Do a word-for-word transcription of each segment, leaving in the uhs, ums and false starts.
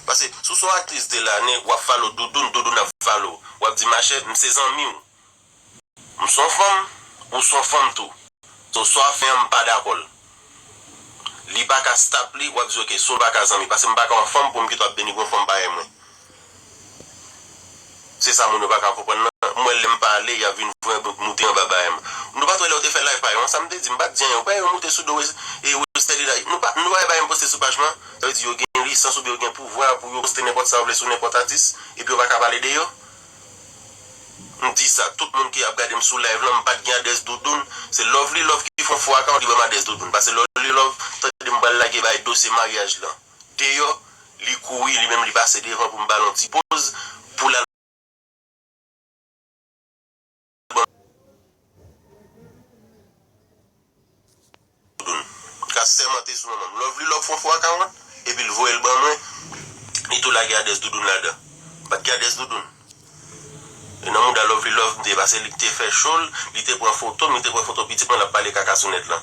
Paske si w se yon aktris de lane, w ap follow Doudoune, Doudoune ap follow w. W ap di, machè, m se zanmi w. M se yon fanm, ou se yon fanm tou. So, sa w ap fè an, m pa dakò l. Li pa ka stop li, w ap di, oke, si w pa ka zanmi, paske m pa ka yon fanm pou m kite w ap denigre yon fanm parèy mwen. Se sa moun yo pa ka konprann nan. M wè lè m pale, y ap vin vre moute anba bagay mwen. Nou pa t wè lè yo te fè live pa yo an, sa m te di, m pa t di anyen. Ou pa yo moute sou do Wes-, e Westerlie la. Nou pa, nou pa wè bagay m poste sou paj mwen. Sa vle di yo gen lisans oubyen yo gen pouvwa pou yo poste nenpòt sa yo vle sou nenpòt atis, epi yo pa ka pale de yo. M di sa, tout moun ki ap gade m sou live lan, m pa t gen adrès Doudoune. Se Lovely Love ki fè yon fo akawont, li ban m adrès Doudoune. Paske Lovely Love tande m pral lage bay dosye maryaj lan deyò, li kouri, li menm li pase devan pou m ba l yon ti poz, pou l al ban m Doudoune. Li ka sèmante sou manman m. Lovely Love fè yon fo akawont, epi l voye l ban mwen, li tou lage adrès Doudoune ladan. M pa t gen adrès Doudoune. E nan mouda Lovely Love m te ye, paske li te fè cho l, li te pran foto m, li te pran foto pitit mwen, l ap pale kaka sou nèt lan.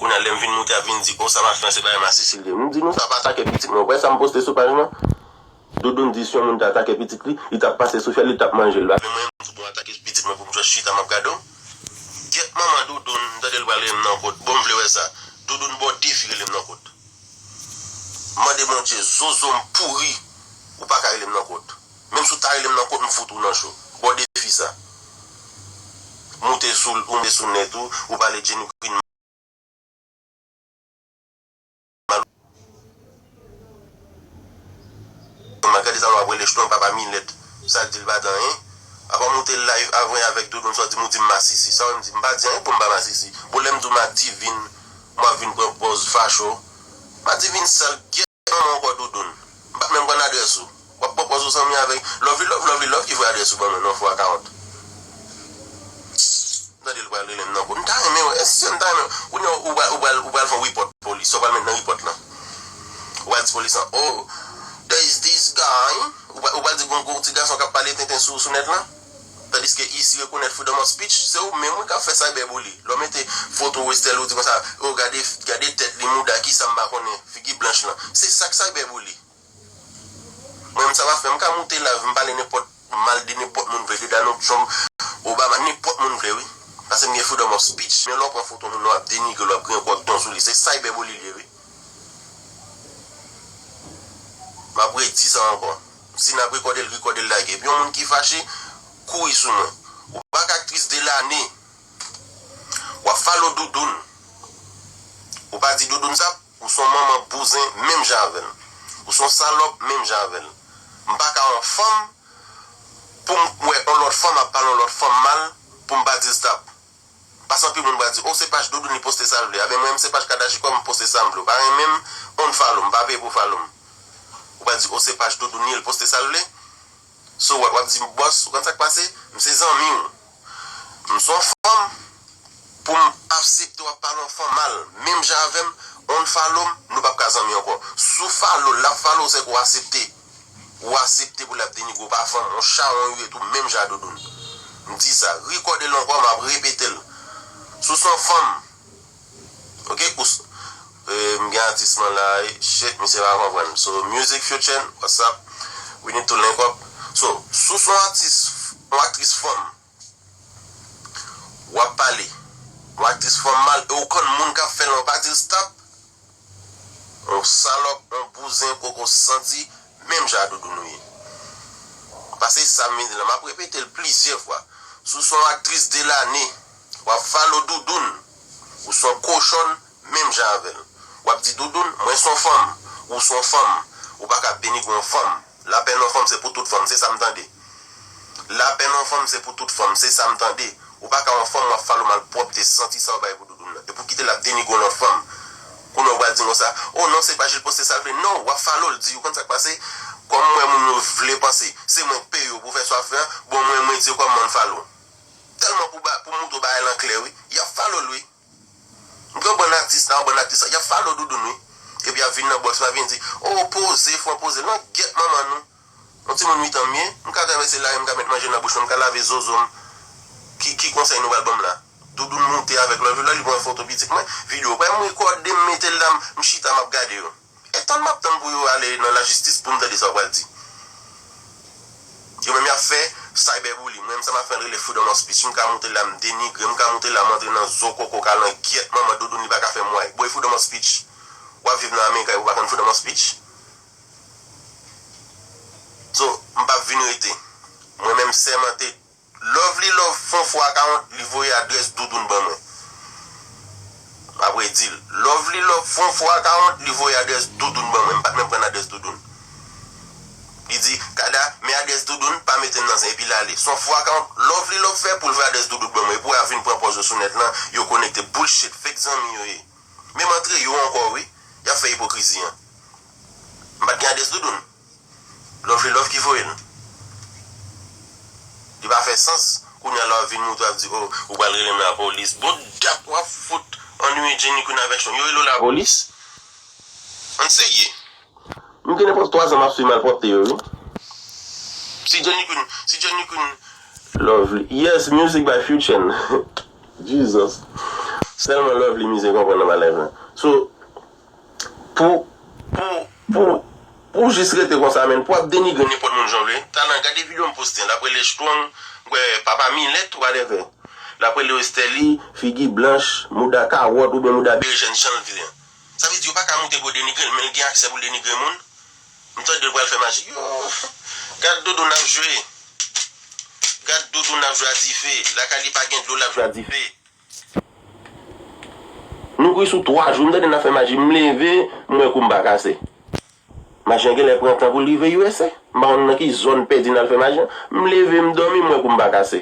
Kounye a, lè m vin moute, ap vin di, o, sa machin lan, se bagay masisi l ye. M di nou, sa pa atake pitit mwen. Ou wè sa m poste sou paj mwen? Doudoune di si yon moun te atake pitit li, li t ap pase sou fyèl, li t ap manje l. Men mwen, m di, bon, atake pitit mwen pou m jis chita, m ap gade w. Gyèt manman Doudoune, m tande l pral rele m nan kot. Bon, m vle wè sa. Doudoune ba w defi rele m nan kot. Mande Bondye, zozo m pouri, ou pa ka rele m nan kot. Menm si w ta rele m nan kot, m fout ou nan cho. Ba w defi sa. Moute sou, ou moute sou nèt ou, ou pale Jenny Queen. Mal, mal gade sa w ap rele Jton papa Milèt. Sa di l pa t anyen. Apa w moute live avè avèk Doudoune, sa w di m, ou di m masisi. Sa w di m, m pa di anyen pou m pa masisi. Bon, lè m di w Madivine, m ap vin pran pòz facho. Madivine sal, gyèt manman w ankò Doudoune. M pa t menm konn adrès ou. W ap pran pòz ou zanmi avèk Lovely Love, Lovely Love ki voye adrès ou ban mwen nan fo akawont. M tande l pral rele m nan kot. M ta renmen wè, èske m ta renmen wè? Kounye a, ou pral, ou pral, ou pral fè yon report polis. Sa w pral met nan report lan? Ou pral di polis lan, oh, there is this guy. Ou pral, ou pral di gon gwo ti gason k ap pale tenten sou, sou nèt lan? Tandiske isi rekonèt freedom of speech, se ou menm wi k ap fè cyberbully. Lè w mete foto Westel, ou di konsa, oh, gade, gade tèt li, mouda, kisa m pa konnen, figi blanch lan. Se sa k cyberbully. Mwen menm sa pa fè m ka moute live, m pale nenpòt mal de nenpòt moun vle, de Donald Trump, Obama, nenpòt moun vle wi. Paske m gen freedom of speech. Men lè w pran foto moun nan, w ap denigre l, w ap griyen kò ak ton sou li. Se cyberbully li ye wi. M ap redi sa ankò. Si n ap rekòde l, rekòde l lage. Epi yon moun ki fache, kouri sou mwen. Ou pa ka aktris de lane. W ap follow Doudoune. Ou pa di Doudoune sa, ou se yon manman bouzen menm jan avè l. Ou se yon salòp menm jan avè l. M pa ka yon fanm pou m wè yon lòt fanm ap pale yon lòt fanm mal pou m pa di l stop. Paske anpil moun pral di, oh, se paj Doudoune li poste sa l vle. Aben mwen menm se paj Kardashian m poste sa m vle. Ou pa renmen m, unfollow m, pa peye pou follow m. Ou pral di, oh, se paj Doudoune li, l poste sa l vle. So what, w ap di m, bòs, ou konn sa k pase? M se zanmi w. M se yon fanm, pou m aksepte w ap pale yon fanm mal, menm jan avè m, unfollow m, nou p ap ka zanmi ankò. Si w follow l, l ap follow w, se ke w aksepte. Ou aksepte pou l ap denigre w pa fanm, yon chawony ou ye tou, menm jan a Doudoune. M di sa, rekòde l ankò, m ap repete l. Si w se yon fanm, ok, ou s-, eh, m gen atis mwen la, eh, shit, misye pa konprann. So, Music Future, what's up? We need to link up. So, si w se yon atis, yon aktris fanm, w ap pale yon aktris fanm mal, e w konn moun k ap fè l, w pa di l stop. Yon salòp, yon bouzen, koko santi, menm jan a Doudoune ou ye. Paske sa m vin di la, m ap repete l plizyè fwa. Si w se yon aktris de lane, w ap follow Doudoune, ou se yon kochonn, menm jan avè l. W ap di, Doudoune, mwen se yon fanm, ou se yon fanm, ou pa ka denigre yon fanm. Lapèn yon fanm se pou tout fanm, se sa m tande. Lapèn yon fanm se pou tout fanm, se sa m tande. Ou pa ka yon fanm w ap follow malpwòpte santi sa w bay pou Doudoune nan. Epi w kite l ap denigre yon lòt fanm. Kounye a w pral di m konsa, oh non, se paj li poste sa l vle. Non, w ap follow l, di, ou konn sa k pase? Kòm m wè moun yo vle panse, se mwen k peye w pou w fè sa w ap fè an, bon, mwen, mwen di yo kòman unfollow. Tèlman pou ba-, pou moutre w bagay lan klè, wi. Y ap follow l, wi. M gen yon bann atis la, yon bann aktris la, y ap follow Doudoune, wi. Epi y ap vin nan bòs mwen, vin di, oh, poze, fò poze. Nan gyèt manman nou. Yon timoun uit an m ye, m ka travèse lari, m ka met manje nan bouch mwen, m ka lave zozo m. Ki, ki konsèy nou pral ban m la? Doudoune moute avèk lòt vilòt, li pran foto pitit mwen, videyo. Pral m rekòde, m mete l la, m, m chita, m ap gade yo. Tann m ap tann pou yo ale nan lajistis pou m tande sa w pral di. Yo menm y ap fè cyberbully. Mwen menm sa m ap fè l rele freedom of speech. M ka moute la, m denigre, m ka moute la, m antre nan zo koko kalangyèt manman Doudoun, li pa ka fè m way. Boy, freedom of speech. W ap viv nan America, ou pa konn freedom of speech? So, m p ap vin rete. Mwen menm sèmante, Lovely Love fè yon fwa akawont, li voye adrès Doudoun ban mwen. M ap redi l. Lovely Love fè yon fwa akawont, li voye adrès Doudoun ban mwen. M pa t menm pran adrès Doudoun. Li di, Kada, men adrès Doudoun, pa mete m nan zen, epi l ale. Se yon fwa akawont Lovely Love fè pou l voye adrès Doudoun ban mwen. Epi w a vin pran pòz yo sou nèt lan, yo konekte. Bullshit, fake zanmi yo ye. Menm antre yo ankò, wi. Y ap fè ipokrizi an. M pa t gen adrès Doudoun. Lovely Love ki voye l. Li pa fè sans. Kounye a la w ap vin moute, w ap di, "Oh, ou pral rele m lapolis." Bon, dat w ap fout annuiye Jenny Queen avèk Strong. Yo rele w lapolis? Ann serye. M gen nenpòt twa zan m ap swiv malpwòpte yo, wi. Si Jenny Queen, si Jenny Queen. Lovely. Yes, music by Future. Jesus. Sèlman Lovely mizè konprann nan ba live lan. So, pou, pou, pou, pou jis rete konsa, menn, pou ap denigre nenpòt moun jan w vle. Talan, gade videyo m poste, l ap rele Strong, kwè, papa Milèt, whatever. L ap rele Westerlie, figi blanch, mouda kawòt oubyen mouda berejèn, jan l vle an. Sa vle di, yo pa ka moute pou yo denigre l, men l gen aksè pou l denigre moun. M tande l pral fè maji. Yo, gad Doudoun ap jwe. Gad Doudoun ap jwe a dife. Lakay li pa gen dlo, l ap jwe a dife. Nou kuri sou twa jou, m tande n ap fè maji, m leve, m wè kou m pa kase. Maji an genlè pran tan pou l rive U S A. M pa konn nan ki zòn pèdi n al fè maji an. M leve, m dòmi, m wè kou m pa kase.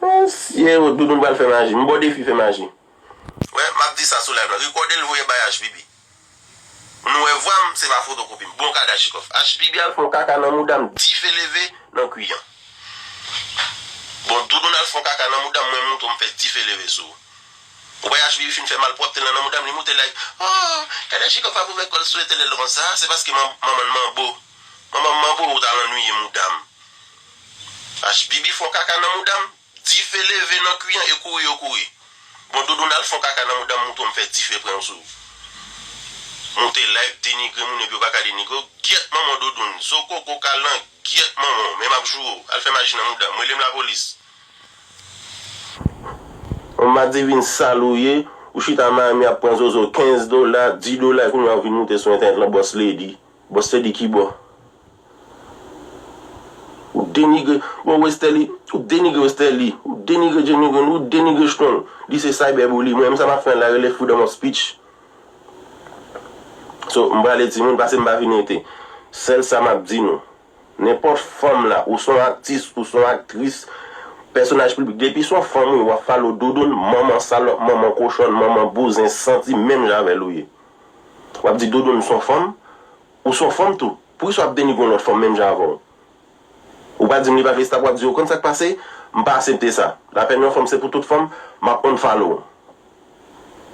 Mesye, Doudoun pral fè maji. M ba w defi fè maji. Wè, m ap di sa sou live lan. Rekòde l voye bay H B B. Nou wè vwa m, se pa fotokopi m. Bon, Kadachikòf. H B B al fè yon kaka nan mouda m, dife leve nan kwi an. Bon, Doudoun al fè yon kaka nan mouda m, mwen m moute w, m fè dife leve sou ou. Ou wè H B B fin fè malpwòpte lan nan mouda m, li moute like, "Oh, Kadachikòf ap ouvè kò l sou Letènèl konsa, se paske man-, manman l manbo. Manman m manbo, ou t al annuiye mouda m." H B B fè yon kaka nan mouda m. Dife leve nan kwi an e kouri yo kouri. Bon, Doudoun al fè yon kaka nan mouda m, moute w, m fè dife pran w sou ou. Moute live, denigre moun epi yo pa ka denigre w. Gyèt manman w, Doudoun. Zo koko kalangyèt manman w. Men m ap joure w. Al fè maji nan mouda m. Rele m lapolis. Yon madivin sal ou ye. Ou chita Miami ap pran zozo kenz dola, dis dola, kounye a w vin moute sou entènèt lan, boss lady. Boss lady ki bò? Ou denigre, bon, Westerlie, ou denigre Westerlie, ou denigre Jenny Queen, ou denigre Strong. Li se cyberbully. Mwen menm sa m ap fè la rele freedom of speech. So, m prale timoun, pase m pa vin rete. Sèl sa m ap di nou. Nenpòt fanm la, ou se yon aktis, ou se yon aktris, pèsonaj piblik, depi se yon fanm, wi, w ap follow Doudoun, manman salòp, manman kochòn, manman bouzen, santi menm jan avè l ou ye. W ap di Doudoun se yon fanm, ou se yon fanm tou. Poukisa w ap denigre yon lòt fanm menm jan avè w? Ou pa di m li pa vle stop, w ap di, ou konn sa k pase? M pa aksepte sa. Lapèn yon fanm se pou tout fanm, m ap unfollow w.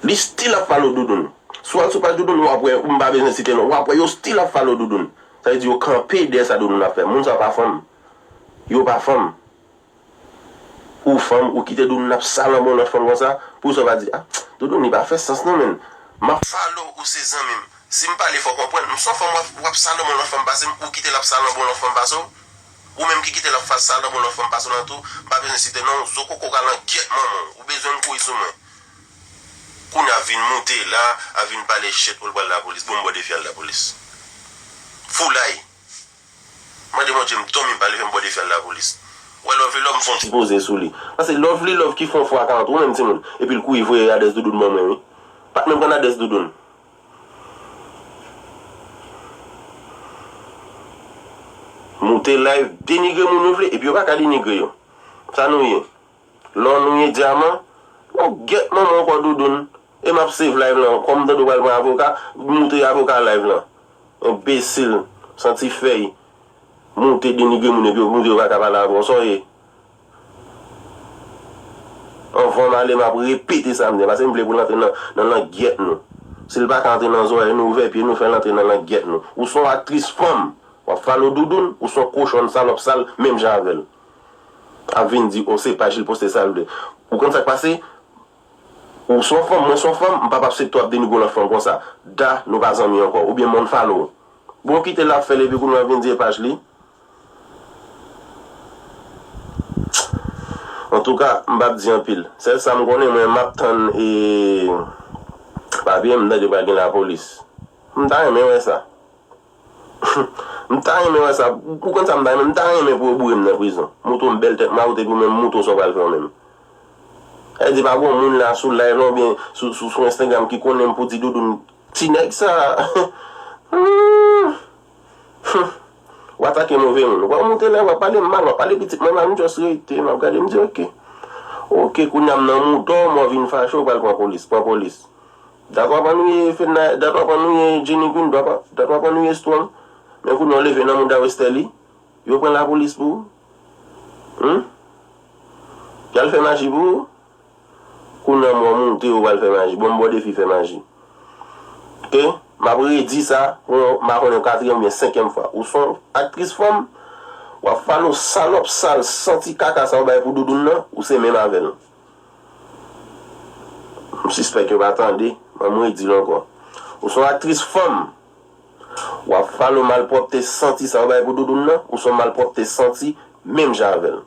Li still ap follow Doudoun. Si w al sou paj Doudoun, w ap wè, m pa bezwen site non, w ap wè yo still ap follow Doudoun. Sa vle di yo kanpe dèyè sa Doudoun ap fè. Moun sa yo pa fanm. Yo pa fanm. Ou fanm, ou kite Doudoun ap salanbe yon lòt fanm konsa, pou sa w pa di, ah, Doudoun, li pa fè sans non, menn. M ap follow ou, se zanmi m. Si m pale fò w konprann, m se yon fanm w ap, w ap salanbe yon lòt fanm pase m, ou kite l ap salanbe yon lòt fanm pase w? Ou menm ki kite l ap fa-, salanbe yon lòt fanm pase w lan tou, m pa bezwen site non, zo koko kalangyèt manman w, ou bezwen m kouri sou mwen. Kounye a vin moute la, a vin pale shit, ou l pral lapolis, bon m ba w defi al lapolis. Foulay. Mande Bondye m dòmi m pa leve m ba w defi al lapolis. Ou wè Lovely Love m fè yon ti poze sou li. Paske Lovely Love ki fè yon fwa akawont ou menm timoun. Epi l kouri voye adrès Doudoun ban mwen wi. Pa t menm konn adrès Doudoun. Moute live, denigre moun nou vle, epi yo pa ka denigre yo. Sa nou ye? Lò nou ye dyaman, nou gyèt manman w kò Doudoun. E m ap save live lan, kòm m tande w pral pran avoka, moute avoka live lan. Enbesil, santi fèy, moute denigre moun epi yo moute yo pa ka pale avè w, sa w ye? Anvan m ale, m ap repete sa m di, paske m vle pou l antre nan, nan langyèt nou. Si l pa ka antre nan zòrèy nou, ouvè pye nou, fè l antre nan langyèt nou. Ou se yon aktris fanm, w ap follow Doudoun, ou se yon kochòn salòp sal, menm jan avè l. Ap vin di, o, se paj li poste sa l vle. Ou konn sa k pase? Ou se yon fanm, mwen se yon fanm, m p ap aksepte w ap denigre yon lòt fanm konsa. Da, nou pa zanmi ankò. Oubyen m unfollow w. Bon, kite l ap fè l epi kounye a w vin di e paj li. Antouka, m p ap di anpil. Sèl sa m konnen, mwen m ap tann e papye m, m tande pral gen lapolis. M ta renmen wè sa. M ta renmen wè sa. Ou konn sa m ta renmen? M ta renmen pou yo boure m nan prizon. Moutre w m bèl tèt mwen, ou te pou menm moutre w sa w pral fè w menm. E di pa gon moun la sou live lan oubyen sou, sou, sou Instagram ki konnen m pou di Doudoun ti nèg sa. Hmm. Hmm. W atake move moun. W ap monte la, w ap pale m mal, w ap pale pitit mwen mal, m just rete, m ap gade, m di, "Oke. Oke, kounye a m nan moud, mò vin fache, w pral pran polis, pran polis." Dat w ap annuiye Fedna, dat w ap annuiye Jenny Queen, dat w ap, dat w ap annuiye Strong. Men kounye a w leve nan mouda Westerlie, yo pran lapolis pou ou. Hmm? Y al fè maji pou ou. Kounye a mò monte, yo pral fè maji. Bon, m ba w defi fè maji. Oke? M ap redi sa pou m pa konnen katriyèm oubyen senkyèm fwa. Ou se yon aktris fanm, w ap follow salòp sal santi kaka sa w bay pou Doudoun nan, ou se menm avè l. M sispèk yo pa tande, men m redi l ankò. Ou se yon aktris fanm, w ap follow malpwòpte santi sa w bay pou Doudoun nan, ou se yon malpwòpte santi menm jan avè l.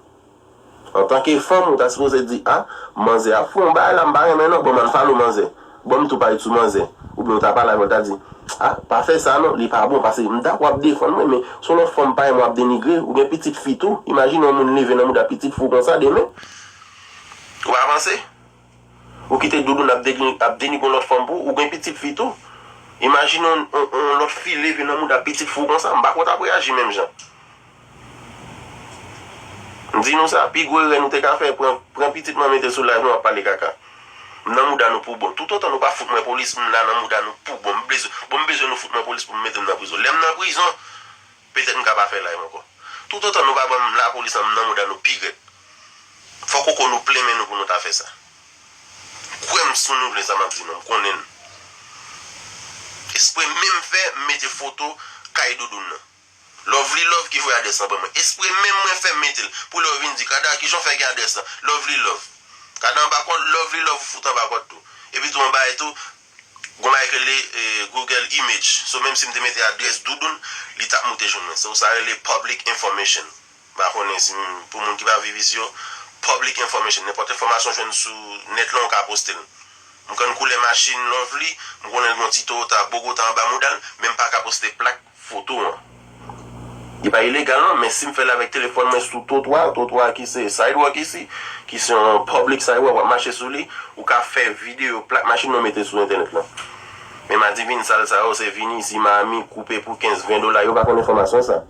Antanke fanm, ou ta sipoze di, "A, manzè ap fè yon bagay la, m pa renmen non, bon, m unfollow manzè. Bon, m tou pa ret sou manzè." Oubyen ou ta pale avè l, ou ta di, "A, pa fè sa non, li pa bon, paske m dakò w ap defann mwen, men se yon lòt fanm parèy mwen w ap denigre, ou gen pitit fi tou, imajine yon moun leve nan mouda pitit fi w konsa demen." Ou pa panse? Ou kite Doudoun ap deni-, ap denigre yon lòt fanm pou ou, ou gen pitit fi tou. Imajine yon, yon, yon lòt fi leve nan mouda pitit fi w konsa, m pa kwè w t ap reyaji menm jan. M di nou sa, pi gwo erè nou te ka fè, pran, pran pitit mwen mete sou live nou ap pale kaka. M nan mouda nou pou bon. Toutotan nou pa fout mwen polis, m la nan mouda nou pou bon. M bezwen, bon, m bezwen nou fout mwen polis pou m mete m nan prizon. Lè m nan prizon, petèt m ka pa fè live ankò. Toutotan nou pa ban m lapolis, m nan mouda nou pi rèd. Fò koko nou plen men nou pou nou ta fè sa. Kwè m si nou vle sa m ap di nou, m konnen n. Espre menm fè, m mete foto kay Doudoun nan. Lovely Love ki voye adrès lan ban mwen. Espre menm mwen fè m mete l. Pou lè yo vin di, "Kada, kijan w fè gen adrès lan?" Lovely Love. Kada anba kòd, Lovely Love ou fout anba kòd tou. Epi tou anba e tou, gon bagay ki rele, eh, Google Image. So, menm si m te mete adrès Doudoun, li t ap moute jwenn mwen. So, sa rele public information. M pa konnen si m, pou moun ki pa viv isi yo, public information. Nenpòt enfòmasyon w jwenn sou nèt lan, ou ka poste l. M konn koulè machin Lovely, m konnen l gon ti Toyota Bogota anba mouda l, men m pa ka poste plak foto an. Li pa ilegal non, men si m fè l avèk telefòn mwen sou twotwa, twotwa ki se sidewalk isi, ki se yon public sidewalk, w ap mache sou li, ou ka fè videyo plak machin nan mete sou entènèt lan. Men madivin sal sa yo, se vini isi Miami, koupe pou kenz, ven dola, yo pa konn enfòmasyon sa.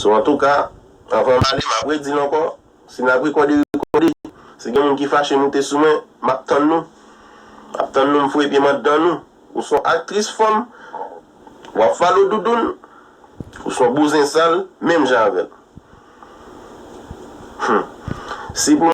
So, antouka, anvan m ale, m ap redi l ankò, si n ap rekòde, rekòde. Si gen moun ki fache moute sou mwen, m ap tann nou. M ap tann nou, m foure pye m anndan nou. Ou se yon aktris fanm, w ap follow Doudoun, ou se yon bouzen sal, menm jan avè l. Hmm. Si pou